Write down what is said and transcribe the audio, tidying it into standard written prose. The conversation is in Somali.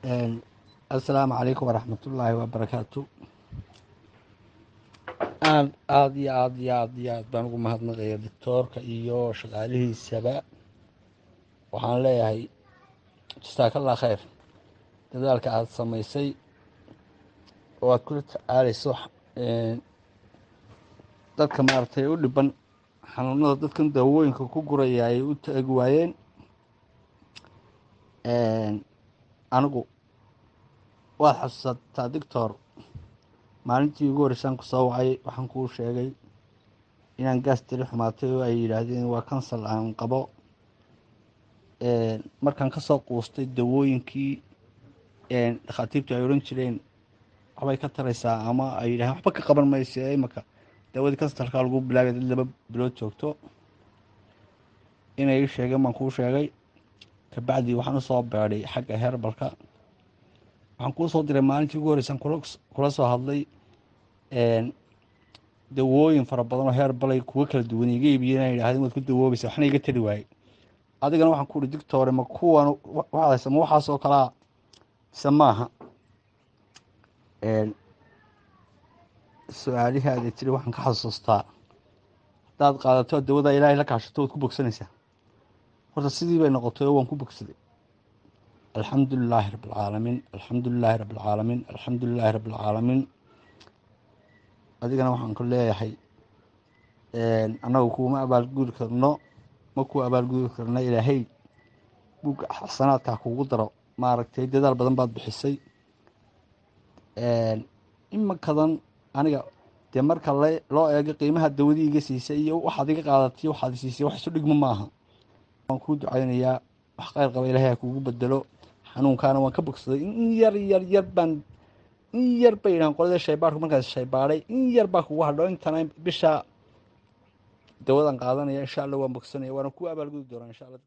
Assalaamu calaykum waraxmatullaahi wabarakaatu. Aad aad iyo aad iyo aad iyo aad baan ugu mahadnaqaya doctoorka iyo shaqaalihiisaba. Waxaan leeyahay jasaakallah khayr, dadaalka aada samaysay oo aad kula tacaaleyso dadka maaragtay u dhiban xanuunada, dadkan daawooyinka ku guraya ay u taagi waayeen. Anigu waad xasuusataa doctor, maalintii ugu horreysaan kusoo wacay waxaan kuu sheegay inaan gaas tiri xumaatay oo ay yidhaahdeen waa kansal aan qabo. Markaan kasoo quustay dawooyinkii dhakhaatiirtu ay odhan jireen waxbay ka taraysaa ama ay yidhahdeen waxba ka qaban mayso, imaka daawadii kansarkaa lagu bilaabay dad 2 bilood joogto inay ii sheegeen baan kuu sheegay. Kabacdi waxaan usoo beedhay xagga herbalka, waxaan kuu soo diray maalintii ugu horreysaan kula soo hadlay dawooyin fara badan oo herbalay kuwo kala duwan iga iibiyeen ay yidhahdeen waad ku dawoobaysa, waxna iga tari waayey. Adigana waxaan ku uhi doctore, ma kuwan waxaad haysa ma waxaas oo kalaa mise maaha? Su-aalihii aad tiri waxaan ka xasuustaa, haddaad qaadato dawada Ilaahay la kaashato waad ku bogsanaysaa. Horta sidii bay noqotay oo waan ku bogsaday, alxamdulilaahi rabbilcaalamiin, alxamdulilaahi rabbilcaalamiin, alxamdulilaahi rabbilcaalamiin. Adigana waxaan ku leeyahay annagu kuuma abaalgudi karno, ma kuu abaalgudi karno, Ilaahay buugga xasanaadka kugu daro. Maaragtay dadaal badan baad bixisay. Iminkadan aniga dee marka loo eego qiimaha dawadii iga siisay iyo waxaad iga qaadatay waxaad siisay wax isu dhigmo maaha. Waan kuu ducaynayaa, wax khayr qaba Ilaahay ha kuugu bedelo. Xanuunkaana waan ka bogsaday, in yar yar yar baan, in yar bay yidhahan qolada shaybaarku, markaas shaybaadhay in yar baa kugu hadho. Intana bisha dawadan qaadanaya insha Allah waan bogsanaya, waana kuu abaalgudi doonaa insha Allah.